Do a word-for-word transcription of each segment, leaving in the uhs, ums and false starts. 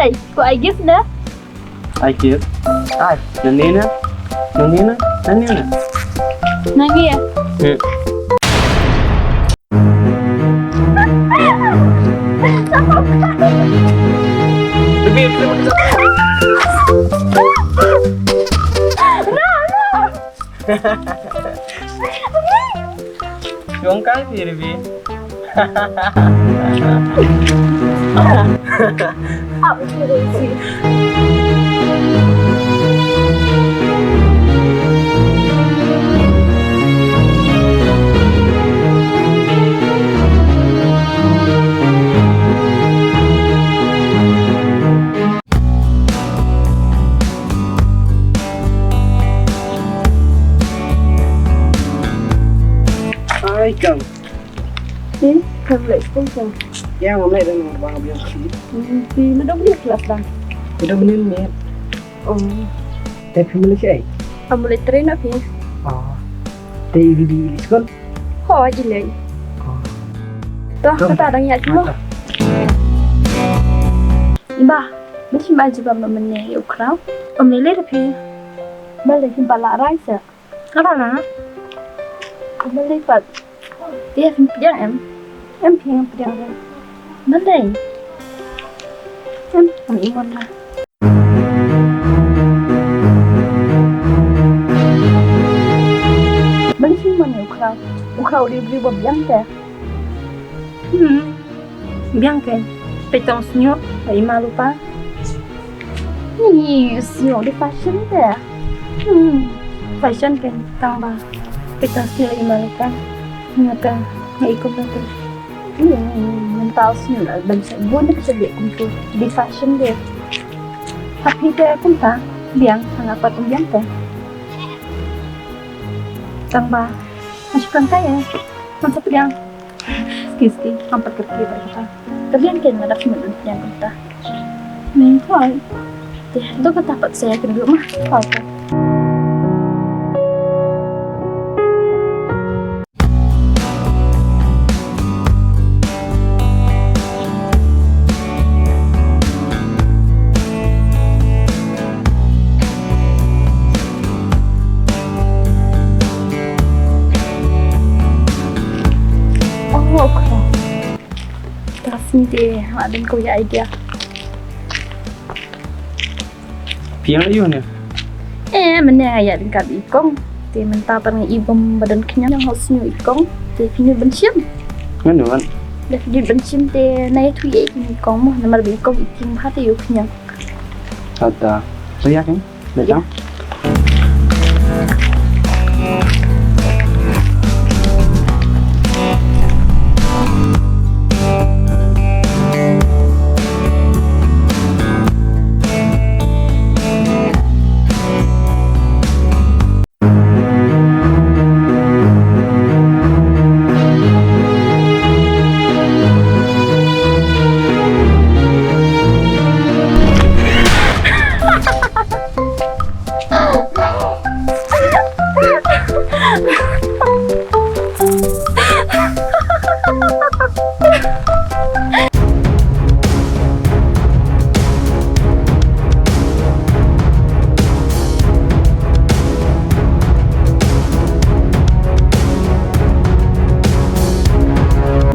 Ai, ko ai gift na? Ai gift? Ai, nangne na? Nangne na? Nangne na? Nangne ya? Hmm. Yung kang sirbi. Ai kang. Hmm, kam leh skul ka? Ïa, ngam leh, dang ba biang shi. Hmm, phi ma dong leh klas dang? Phi dong mynnin miet. Oh. Te phi ma leh shi ai? Am leh train na phi? Oh. Te i di di skul? Ho, i leh. Oh. To, kata dang ïa ki mo. Mata. Iba, ba shi ma jiba ma mynne ïa u khraw. Am leh leh phi. Ba leh phi ba la rai sa. Kata na. Balei pat? Te phi pdiang em? Em phi ngam pdiang re. Balei? Em, ngam ïohi na. Balei phi mon ïa u khraw? U khraw u dei u briew ba biang te. Hmm. Biang kein. Peit tang snieh, i ma lupa. Ih, snieh dei fashion te. Hmm. Fashion kein tang ba. Peit tang snieh i ma lupa. Nga ka, nga i kum na tu. Ih, mental snieh la ban sa bun ka sa dei kum tu. Dei fashion dei. Tapi te kum ta, biang, nga pat kum biang te. Tang ba. Masih kan kaya. Kan sa biang. Ski, ski, ngam pat kyrkieh bad kata. Ka biang kein nga dap sngewthuh ïa kata. Hmm, hooid. Te, to kata pat sa ïakynduh mah. Hooid. Oh, okay. Trust me deh, nga don kawei ka idea. Phi ïa ïoh ne? Eh, mynne nga ïa ryngkat i kong. Te mynta pat nga i bym ba don khñiang ha u snieh i kong. Te phi nud ban shim? Nga nud. Lada phi nud ban shim te nga ïathuh ïa i kong mo, namar ba i kong i king bha te ïoh khñiang. Ata. Ïa kong. Leit lang.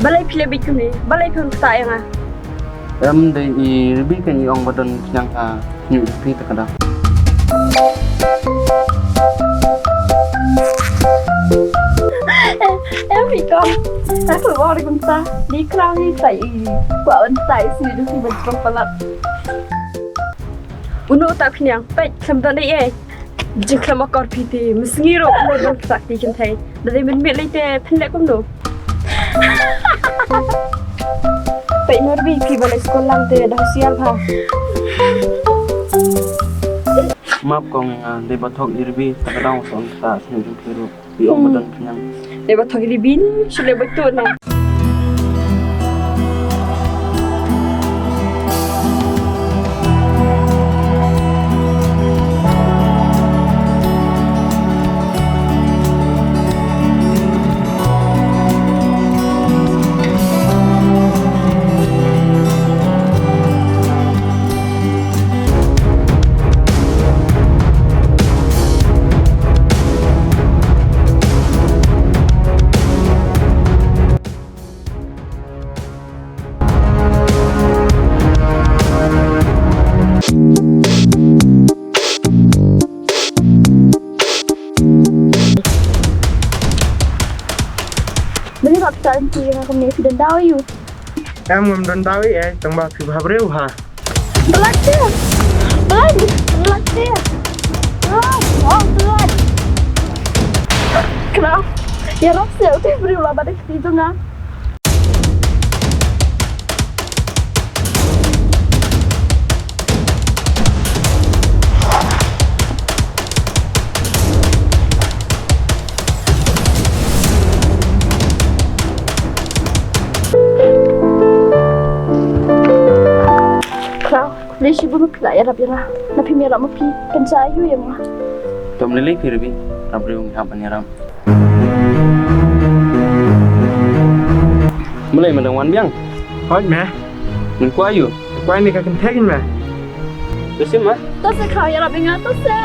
Balei phi leh beit kumne? Balei phi wan ktah ïa nga? Em, dei i Ruby kein i ong ba don khñiang ha snieh jong phi te ka dei. Em, em, i kong. Nga kwah ong kumta. Dei khraw hi sa i kwah ban ktah ïa snieh jong phi ban strong palat. Uno uta u khñiang, peit, khlem don ei ei. Jingkhlem akor phi te, mynsngi ruh ym dei ban ktah phi kynthei. Da dei mynmiet lei te phin leh kumno? Peit Norbi, phi ba leit skul lang te da husiar bha. Map kong, nga dei ba thok i Ruby, ta ka dang son ktah snieh jong phi ruh. Ïoh ba don khñiang. Dei ba thok i Ruby, shu leh ba tuh na. Phi ïa nga kumne, phi don daw ïa u? Em, ngam don daw ïa i, tang ba phi bha briew ha. Blood, blood, blood. Oh, oh, blood. Kena. Ïarap seh, utai briew la ba dei kti jong nga. Khlaw, khublei shibun khlaw, ïarap ïa nga. Na phim ïarap ma phi, pynshai ïa nga. Tom lei lei phi Rabi, rap briew ngi hap ban ïarap. Balei me dang wan biang? Hooid me. Men kwah ïa u? Kwah ïa me ka kynthei me. To seh ma. To seh khlaw, ïarap ïa nga, to seh.